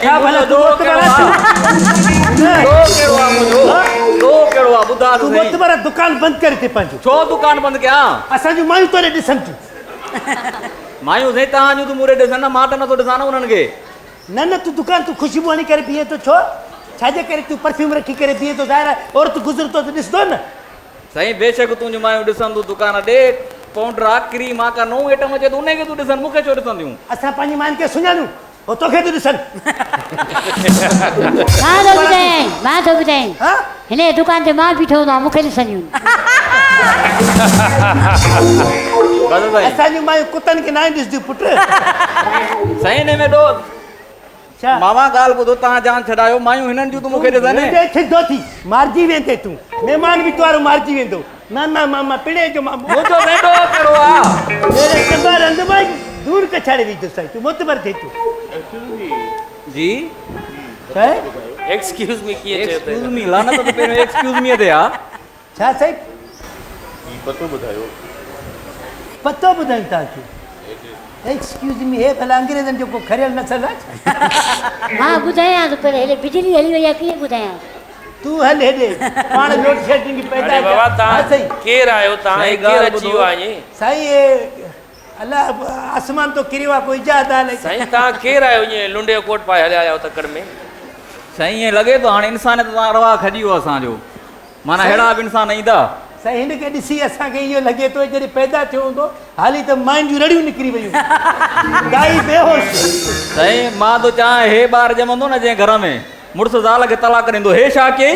ڇا ڀلا تون معتبر آهين؟ ڏوهه ڪهڙو آ منهنجو؟ ڏوهه ڪهڙو آ ٻڌاء ته تون سهي. معتبر آهين دڪان بند ڪري ٿي پنهنجو. ڇو دڪان بند ڪيان؟ اسان جون مايون توڏي ڏسن ٿيون. مايون سائين توهان جون ٿيون مون ڏي ڏسن نه مان ته نٿو ڏسان نه انهن کي. نه نه تون دڪان تون خوشبو هڻي ڪري بيهين ٿو ڇو؟ ڇاجي ڪري تون پرفيوم رکي ڪري بيهين ٿو ظاهر آهي عورت گذرتو ته ڏسندو نه. سائين بيشڪ تنهنجون مايون ڏسن ٿيون دڪان ڏي پائونڊر آ ڪريم آ ڪا نئون ائٽم اچي ٿو انهي کي ٿيون ڏسن مون کي ڇو ڏسنديون. اسان پنهنجي ماين کي سڃاڻون. هو توکي ٿيون ڏسن. مان ٿو ٻڌايانء، مان ٿو ٻڌايانء. هن جي دڪان تي مان بيٺو هوندو آهيان، مون کي ڏسنديون آهن. اسان جون مايون ڪتن کي ناهن ڏسنديون پٽ. سائين هن ۾ ڏوهه. ماما ڳالهه ٻڌو، توهان جان ڇڏايو، مايون هنن جون ته مون کي ڏسن. هيڏي ٿڌو ٿي، مارجي ويندين تون. مهمان به توارو مارجي ويندو. نه نه ماما پڻي جو مامو. منهنجو سائين ڏوهه ڪهڙو آ. اهڙي چنبار هنڌ مان ئي دور ڪڇاڙي وجهندس سائين تون معتبر ٿي تون. جي. ڇا. ايڪسڪيوز مي ڪيئن چيو اٿئي. ايڪسڪيوز مي لعنت ته پهريون ايڪسڪيوز مي تي آ. ڇا سائين. هي پتو ٻڌايو. پتو ٻڌايون توهان کي. ايڪسڪيوز مي هي ڀلا انگريزن جو ڪو کريل نسل آ ڇا. مان ٻڌايان ٿو پر هيڏي بجلي هلي وئي آ ڪيئن ٻڌايان. تون هل هيڏي پاڻ لوڊ شيڊنگ پيدا اڙي بابا ها تان سائين. ڪير آهيو تان سائين ڪير ڳالهه اچي ٻڌو. ويو آهي ائين. سائين هي الله آسمان تو ڪريو آ ڪو ايجاد آ الائي. سائين تان ڪير آهيو ائين لنڊي جو ڪوٽ پائي هليا آيا آهيو تڪڙ ۾. سائين ائين لڳي ٿو هاڻي انسانيت تان ارواح کڄي ويو اسان جو معنيٰ ههڙا به انسان ايندا. سائين هن کي ڏسي اسان کي اهو لڳي ٿو جڏهن پيدا ٿيو هوندو حالي ته ماين جون رڙيون نڪري ويون دائي بيهوش. سائين مان ٿو چاهيان هي ٻار ڄمندو نه جنهن گهر ۾ مڙس زال کي طلاق ڏيندو هي ڇا ڪيئي؟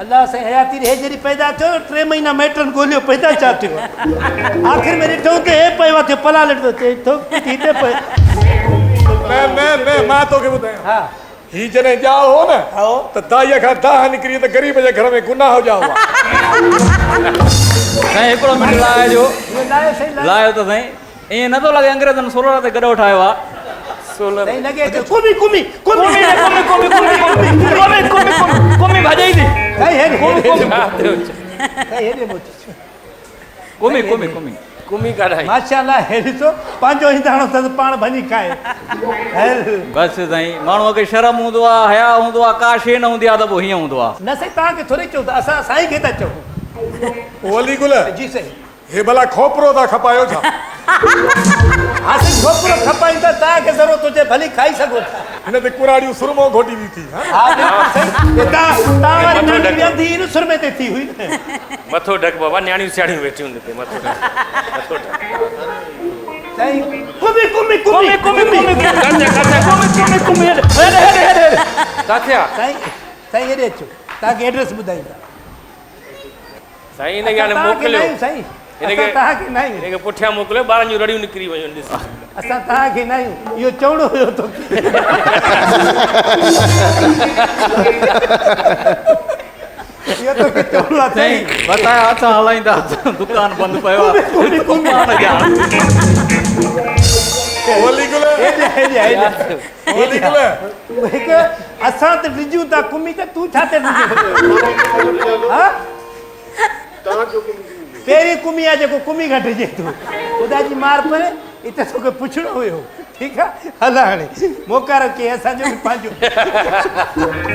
الله سائين حياتي ري هي جڏهن پيدا ٿيو ٽي مهينا مائٽن ڳوليو پيدا ڇا ٿيو آخر ۾ ڏٺو ته هي پيو آ ٿيو پلالٽ ٿو چئي ٿو هتي پيو. نه نه نه مان توکي ٻڌايان ها هي جڏهن ڄائو هو نه هائو. ته دائيء کان دانهن نڪري ته غريب جي گهر ۾ گناهه ڄائو آ. سائين هڪڙو منٽ لاهجو لاهيو سائين لاهيو. لاهيو ته سائين. ائين نه ٿو لڳي انگريزن سولر تي گڏهو ٺاهيو آ. سولر سائين لڳي ٿو ڪمي ڪمي ڪمي ڪمي ڪمي ڪمي ڪمي ڪمي ڪمي ڪمي ڪمي ڀڄي ٿي. سائين هيڏي ڪمي ڪمي سائين هيڏي موٽ ڪمي ڪمي ڪمي ڪمي ڪاڏائي. ماشاءالله هي ڏسو پنهنجو هنداڻو اٿس پاڻ ڀڃي کائي هل. بس سائين ماڻهوء کي شرم هوندو آ حياء هوندو آ ڪا شيء نه هوندي آ ته پوء هيئن هوندو آ. نه سائين توهان کي ٿوري چئون ٿا اسان سائين کي ٿا چئون. او علي گل. جي سائين. هي ڀلا کوپرو ٿا کپايو ڇا؟ ها سائين کوپرو کپايون ٿا توهان کي ضرورت هجي ڀلي کائي سگهو ٿا. هن تي ڪراڙيون سرمو گهوٽيندي ٿي ها. ها بلڪل سائين هي توهان توهان واري نياڻي به انڌي هئي نه سرمي تي ٿي هئي نه. مٿو ڍڪ بابا نياڻيون سياڻيون ويٺيون هن تي مٿو ڍڪ مٿو ڍڪ. سائين ڪمي ڪمي ڪمي ڪمي ڪمي ڪمي ڪاٿي ڪاٿي ڪمي ڪمي ڪمي هيڏي هيڏي هيڏي هيڏي. ڪاٿي آ؟ سائين سائين هيڏي اچو توهان کي ايڊريس ٻڌائيندا. سائين هن کي هاڻي موڪليو هن کي هن کي پٺيان موڪليو ٻارن جون رڙيون نڪري ويون ڏس. اسان توهان کي نه آهيون اهو چوڻو هيو توکي. اهو توکي چوڻو آهي سائين بتايا اسان هلائيندا دڪان بند پيو آهي پاڻ ڄاڻ. هڪ اسان ته ڊڄون ٿا ڪمي ته تون ڇا تي ڊڄين ها پهرين ڪمي آ جيڪو ڪمي کان ڊڄي ٿو خدا جي مار پوي اتي توکي پڇڻو هيو ٺيڪ آ هل هاڻي موڪارو ڪي اسان جو به پنهنجو.